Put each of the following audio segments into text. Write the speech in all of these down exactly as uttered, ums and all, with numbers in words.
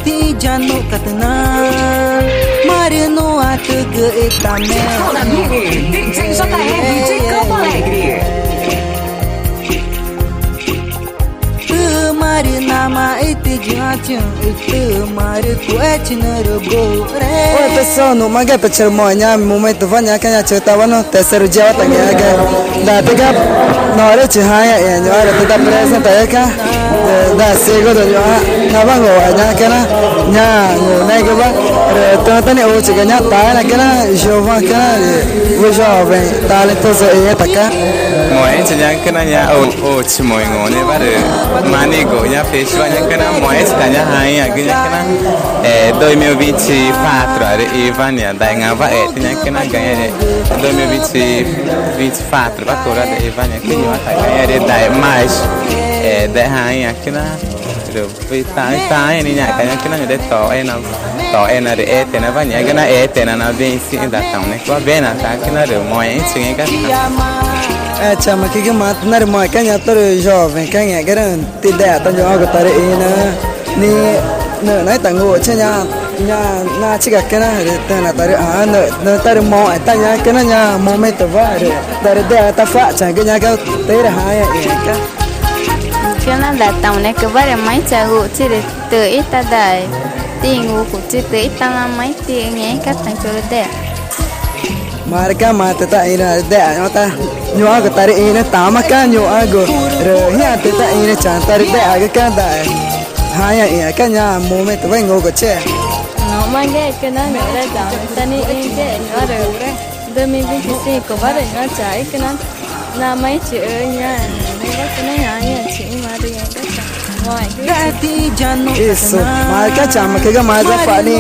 Tijanuxcatüna, Marü nuatügü ĩtame. Fala, Mini, D J J R de Campo Alegre. Tümarü namaã ĩtiyaãtchi, Tümarü cuechinarü bure. Oi, pessoal, nuxmaxã pexü̃ rü moxẽ ñaã momento wa ñaxü̃ca̱x ñaã chutawa no terceiro dia wa tangẽxmagü. Daa tiga norü chixaĩãxĩxü̃ ñuxãcü rü tüda presenta ĩxü̃ca̱x, daa segundo ñuxã nawa ngúxü̃wa ñaxü̃ca̱x na ñaã ngunexü̃güwa rü tüxü̃ tá nixuchigü ñaã taxü̃na cana Giovancana rü wüxi jovem talentoso ĩxü̃taca. Moẽxü̃chi ñaxü̃ca̱x na ñaã uchi moxü̃ i ngunexü̃wa rü Manigu ñaã festival ñaxü̃ca̱x na moẽxü̃chi ta ñaã hãĩãgü ñaxü̃ca̱x na dois mil e vinte e quatro arü Ivania daxãxü̃wa eti ñaxü̃ca̱x na gañarü dois mil e vinte, vinte e quatro wa cura daxãxü̃wa ñaxü̃ca̱x ñuxãcü gañarü daxãxü̃, daxãxü̃ hãĩãcü na rü ĩtaãẽ ni ñaxü̃ca̱x ñaxü̃ca̱x na ñuxre toxena, toxena rü etena wa ñaxü̃ca̱x na etena na wüxi ĩxü̃ dataunecü wa wena taxü̃ca̱x na rü moẽxü̃chi ngẽxgü ta. Chamücügü Matü na rü moẽca̱x ñaã tórü jovenca̱x ngẽxgüxü̃ tidexa ta ñuxãcü tarüxĩnüxü̃ ni nüxna ta ngúxü̃chi ñaã, ñaã nachiga cana rü tüxna tarüxãxü̃ nüxü̃ tarümoxẽ ta ñaxü̃ca̱x na ñaã momento wa rü tarüdexa ta cua̱xchaü̃gü ñaxü̃ca̱x tüxü̃ rü hãĩãxĩxü̃ca̱x. Cana dataunecü wa rü maĩcha ngúxü̃chi rü tüxĩta daa tingucuchi tüxĩta namaã ĩtangẽxü̃ca̱x ta chorü dexa. Marü ca̱x Matü ta ĩnü arü dexa ñuxãcü tarüxĩnüxü̃ tamaca̱x ñuxãcü rü ñaã tüxü̃ ta ĩnü chaü̃ tarüdexagüca̱x daa hãĩãxĩxü̃ca̱x ñaã momento wa i ngúxü̃chi. Nuxmaxü̃chi cana ñuxre daa ta nixĩ ñuxã rü dois mil e vinte e cinco wa rü ñuxã chaxü̃ca̱x na namaã ĩchiüxü̃ ñaã ngunexü̃wa cana hãĩãchi i marü ngẽxgü ta. Isso. Marü ca̱x chamücügü Matü wa cua̱x ni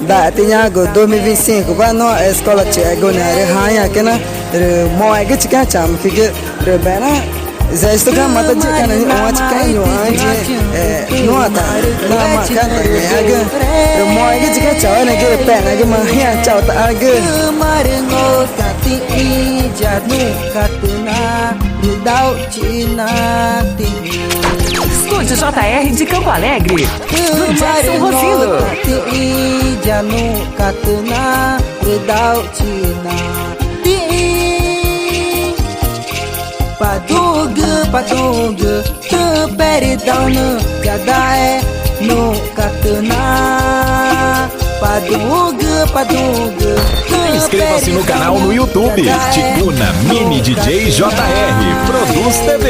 daa ti ñaxü̃gu dois mil e vinte e cinco wa nuã escola chixexü̃gu ñaã rü hãĩãcü na rü moxẽgüchica̱x chamücügü rü bena Zéxitoca̱x Matü yiĩxü̃ca̱x na ñuxãchica̱x ñuxãchi nuã ta namaã cana ta ngẽxmagü rü moxẽgüchica̱x chaueneẽgü rü pexnagümaã ñaã chautaxagü. Marü ngúxü̃ tixĩ yanuxcatüna rü dauxchi na tixĩ. Estúdio J R de Campo Alegre, do Jackson Rosino. Tixĩ yanuxcatüna rü dauxchi na tixĩ. Paduxü̃gü, paduxü̃gü, tüxü̃ perdão nüxü̃ yadae nuxcatüna. Paduxü̃gü, paduxü̃gü, tüxü̃ perdão. Inscreva-se no canal no YouTube, Ticuna Mini D J J R, Produz T V.